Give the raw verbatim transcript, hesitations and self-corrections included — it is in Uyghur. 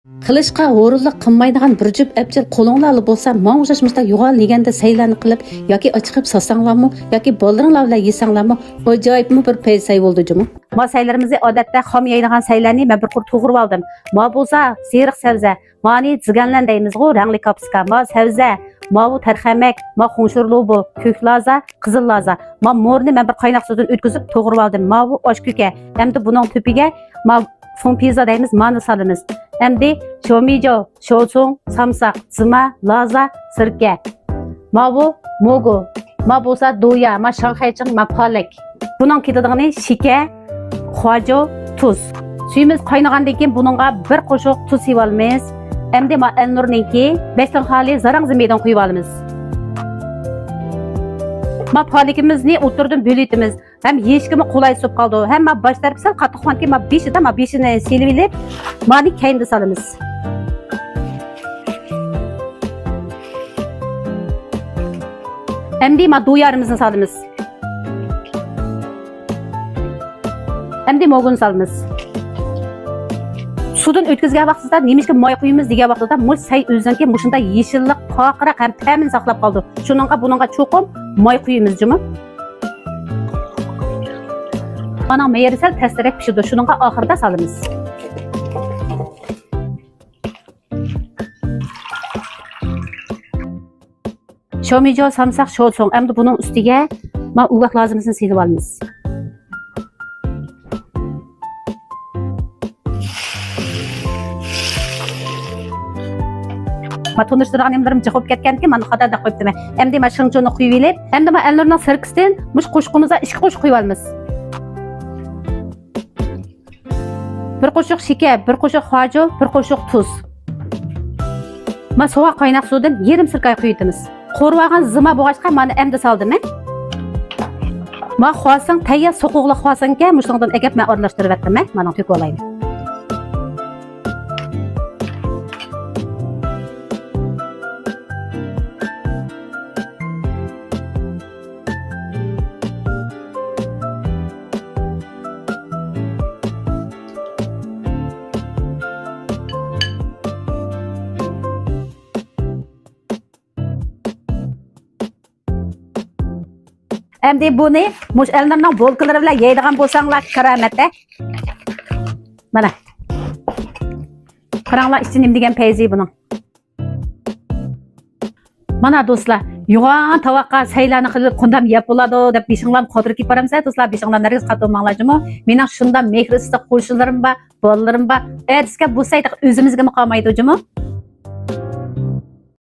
قىلىشقا ھۇرۇنلۇق قىلمايدىغان بىر جۈپ ئەپچىل قولۇڭلارلا بولسا، ماڭا ئوخشاش مۇشۇنداق يوغان لېگەندە سەيلەرنى قىلىپ ياكى ئاچىقىپ ساتساڭلارمۇ ياكى بالىلىرىڭلار بىلەن يېسەڭلارمۇ ئاجايىپمۇ بىر پەيزى سەي بولىدۇ جۇمۇ. ما سەيلىرىمىزنى ئادەتتە خام يەيدىغان سەيلەرنى مەن بىر قۇر توغرىۋالدىم. ما بولسا سېرىق سەۋزە، مانى زىگەنلەن دەيمىزغۇ، رەڭلىك كاپۇسكا، ما سەۋزە، ماۋۇ تەرخەمەك، ما خۇڭشۇر لۇبۇ، كۆك لازا، قىزىل لازا. ما مورنى مەن بىر قايناق سۇدىن ئۆتكۈزۈپ توغرىۋالدىم. ماۋۇ ئاش كۆكە. ئەمدى بۇنىڭ تۈپىگە ما فۇڭپىزا دەيمىز، مانى سالىمىز. ئەمدى شومىجو، شوسۇڭ، سامساق، زىما، لازا، سىركە. ماۋۇ موگۇ. ما بولسا دويا، ما شاڭخەيچىڭ، ما پالەك. بۇنىڭ كېتىدىغىنى شېكەر، خۇاجو، تۇز. سۈيىمىز قاينىغاندىن كېيىن بۇنىڭغا بىر قوشۇق تۇز سېلىۋالىمىز. ئەمدى ما ئەلنۇرنىڭكى بەشتىن خالىي زاراڭ زىمىدىن قۇيۇۋالىمىز. ما پالىكىمىزنى ئوتتۇرىدىن بۆلۈۋېتىمىز. ھەم يېيىشكىمۇ قولايسىز بولۇپ قالىدۇ. ھەم ما باش تەرىپى سەل قاتتىق بولغاندىكىن ما بېشىدا ما بېشىنى سېلىۋېلىپ، مانى كەينىدە سالىمىز. ئەمدى ما دويارىمىزنى سالىمىز. ئەمدى موگۇنى سالىمىز. سۇدىن ئۆتكۈزگەن ۋاقتىدا نېمىشقا ماي قۇيىمىز دېگەن ۋاقتىدا مۇشۇ سەي ئۆزىنىڭكى مۇشۇنداق يېشىللىق، پارقىراق ھەم تەمىنى ساقلاپ قالىدۇ. شۇنىڭغا بۇنىڭغا چوقۇم ماي قۇيىمىز جۇمۇ. مانا مېيىرى سەل تەستىرەك پىشىدۇ. شۇنىڭغا ئاخىرىدا سالىمىز. شومىجو، سامساق، شوسۇڭ. ئەمدى بۇنىڭ ئۈستىگە ما ئۇۋاق لازىمىسىنى سېلىۋالىمىز. ما تونۇشتۇرغان نېمىلىرىم جىق بولۇپ كەتكەنكىن، مانا قاتاردا قويۇپتىمەن. ئەمدى ما شىڭچۇنى قۇيۇۋېلىپ، ئەمدى ما ئەلنۇرنىڭ سىركىسىدىن مۇشۇ قوشۇقىمىزغا ئىككى قوشۇق قۇيۇۋالىمىز. بىر قوشۇق شېكەر، بىر قوشۇق خۇاجو، بىر قوشۇق تۇز. ما سوغۇق قايناق سۇدىن يېرىم سىركە قۇيۇۋېتىمىز. قورۇۋالغان زىما بولغاچقا مانا ئەمدى سالدىم مەن. ما خۇاسىڭ تەييار سوقۇقلۇق خۇاسىڭكەن، مۇشۇنىڭدىن ئەكەپ مەن ئارىلاشتۇرۇۋەتتىم مەن. مانا تۆكۈۋالايمەن. ئەمدى بۇنى مۇشۇ ئەلنۇرنىڭ بولكىلىرى بىلەن يەيدىغان بولساڭلار كارامەت ھە. مانا. قاراڭلار ئىچى نېمە دېگەن پەيزى بۇنىڭ. مانا دوستلار، يوغان تاۋاققا سەيلەرنى قىلىپ قانداق يەپ بولىدۇ دەپ بېشىڭلارمۇ قاتۇرۇپ كېتىپ بارامسىلەر دوستلار، بېشىڭلارنى ھەرگىز قاتۇرماڭلار جۇمۇ. مېنىڭ شۇنداق مېھرى ئىسسىق قوشنىلىرىم بار، بالىلىرىم بار. ئەتىسىگە بۇ سەيدە ئۆزىمىزگىمۇ قالمايدۇ جۇمۇ.